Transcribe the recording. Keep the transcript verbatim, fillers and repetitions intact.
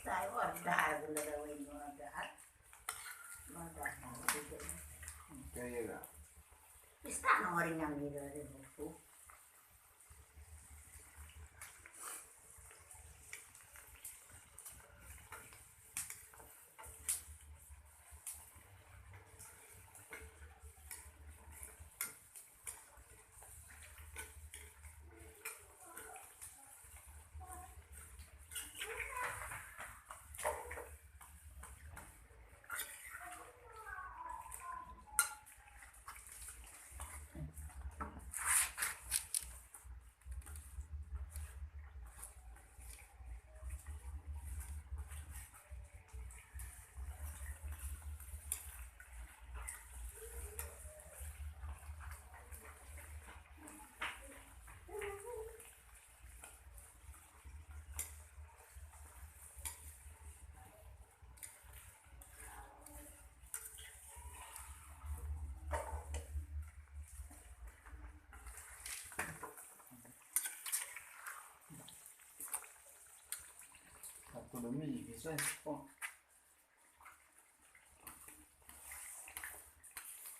Dai order, gula da wei order. Order. Kaya ga. Ista no ring yang ni da ring tu. Aku demi bisa. Oh.